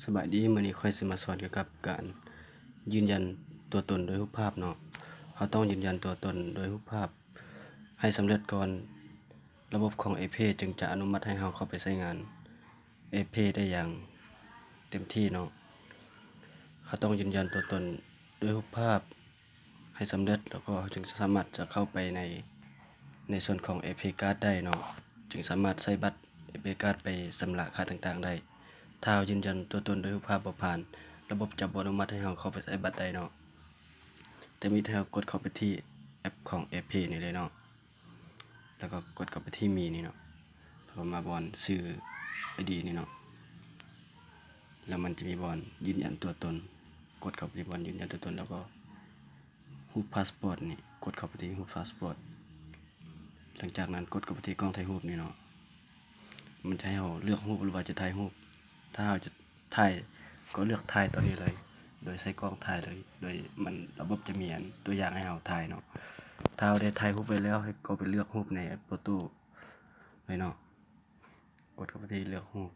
ສະບາຍດີ, ມື້ນີ້ຂ້ອຍຊິມາສອນກ່ຽວກັບການຢືນຢັນຕົວຕົນໂດຍຮູບພາບເນາະ. ເຮົາຕ້ອງຢືນຢັນຕົວຕົນໂດຍຮູບພາບໃຫ້ສຳເລັດກ່ອນ ລະບົບຂອງ Apple ຈຶ່ງຈະອະນຸມັດໃຫ້ເຮົາເຂົ້າໄປໃຊ້ງານ Apple ໄດ້ຢ່າງເຕັມທີ່ເນາະ. ເຮົາຕ້ອງຢືນຢັນຕົວຕົນໂດຍຮູບພາບ ໃຫ້ສຳເລັດ ແລ້ວກໍເຮົາຈຶ່ງສາມາດຈະເຂົ້າໄປໃນ ໃນສ່ວນຂອງ Apple Card ໄດ້ເນາະ, ຈຶ່ງສາມາດໃຊ້ບັດ Apple Card ໄປຊຳລະຄ່າຕ່າງໆໄດ້. ຖ້າເຮົາຢືນຢັນຕົວຕົນໂດຍຮູບພາບບໍ່ຜ່ານ, ລະບົບຈະບໍ່ອະນຸມັດໃຫ້ເຮົາເຂົ້າໄປໃຊ້ບັດໄດ້ເນາະ. ແຕ່ມີແຕ່ເຮົາກົດເຂົ້າໄປທີ່ແອັບຂອງ Apple ນີ້ເລີຍເນາະ, ແລ້ວກໍກົດເຂົ້າໄປທີ່ Me ນີ້ເນາະ, ແລ້ວກໍມາບ່ອນຊື່ ID ນີ້ເນາະ, ແລ້ວມັນຈະມີບ່ອນຢືນຢັນຕົວຕົນ, ກົດເຂົ້າໄປທີ່ບ່ອນຢືນຢັນຕົວຕົນ ແລ້ວກໍ ຮູບພາສປອດນີ້, ກົດເຂົ້າໄປທີ່ຮູບພາສປອດ. ຫຼັງຈາກນັ້ນກົດເຂົ້າໄປທີ່ກ້ອງຖ່າຍຮູບນີ້ເນາະ, ມັນຈະໃຫ້ເຮົາເລືອກຮູບ ຫຼືວ່າຈະຖ່າຍຮູບ. ຖ້າເຮົາຈະຖ່າຍ ກໍເລືອກຖ່າຍຕອນນີ້ເລີຍ ໂດຍໃຊ້ກ້ອງຖ່າຍເລີຍ, ໂດຍມັນ ລະບົບຈະມີອັນຕົວຢ່າງໃຫ້ເຮົາຖ່າຍເນາະ. ຖ້າເຮົາໄດ້ຖ່າຍຮູບໄວ້ແລ້ວ ໃຫ້ກໍໄປເລືອກຮູບໃນໂຟໂຕ້ເລີຍເນາະ. ກົດເຂົ້າໄປທີ່ເລືອກຮູບ,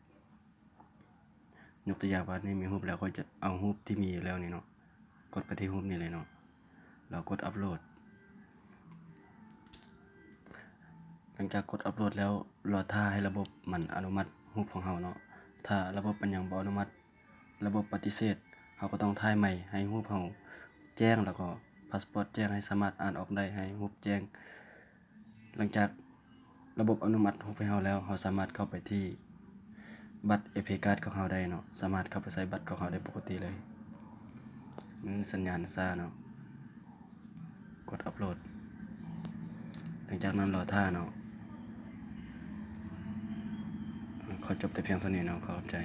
ຍົກຕົວຢ່າງວ່ານີ້ມີຮູບແລ້ວ ຂ້ອຍຈະເອົາຮູບທີ່ມີຢູ່ແລ້ວນີ້ເນາະ, ກົດໄປທີ່ຮູບນີ້ເລີຍເນາະ, ແລ້ວກົດອັບໂຫຼດ. ຫຼັງຈາກກົດອັບໂຫຼດແລ້ວ ລໍຖ້າໃຫ້ລະບົບມັນອະນຸມັດຮູບຂອງເຮົາເນາະ. ຖ້າລະບົບມັນຍັງບໍ່ອະນຸມັດ, ລະບົບປະຕິເສດ, ເຮົາກໍຕ້ອງຖ່າຍໃໝ່ໃຫ້ຮູບເຮົາແຈ້ງ ແລ້ວກໍພາສປອດແຈ້ງ ໃຫ້ສາມາດອ່ານອອກໄດ້ ໃຫ້ຮູບແຈ້ງ. ຫຼັງຈາກລະບົບອະນຸມັດຮູບໃຫ້ເຮົາແລ້ວ, ເຮົາສາມາດເຂົ້າໄປທີ່ບັດ Apple Card ຂອງເຮົາໄດ້ເນາະ, ສາມາດເຂົ້າໄປໃຊ້ບັດຂອງເຮົາໄດ້ປົກກະຕິເລີຍ. ອືມ ສັນຍານຊ້າເນາະ, ກົດອັບໂຫຼດ. ຫຼັງຈາກນັ້ນລໍຖ້າເນາະ. ຂໍຈົບແຕ່ພຽງເທົ່ານີ້ເນາະ, ຂອບໃຈ.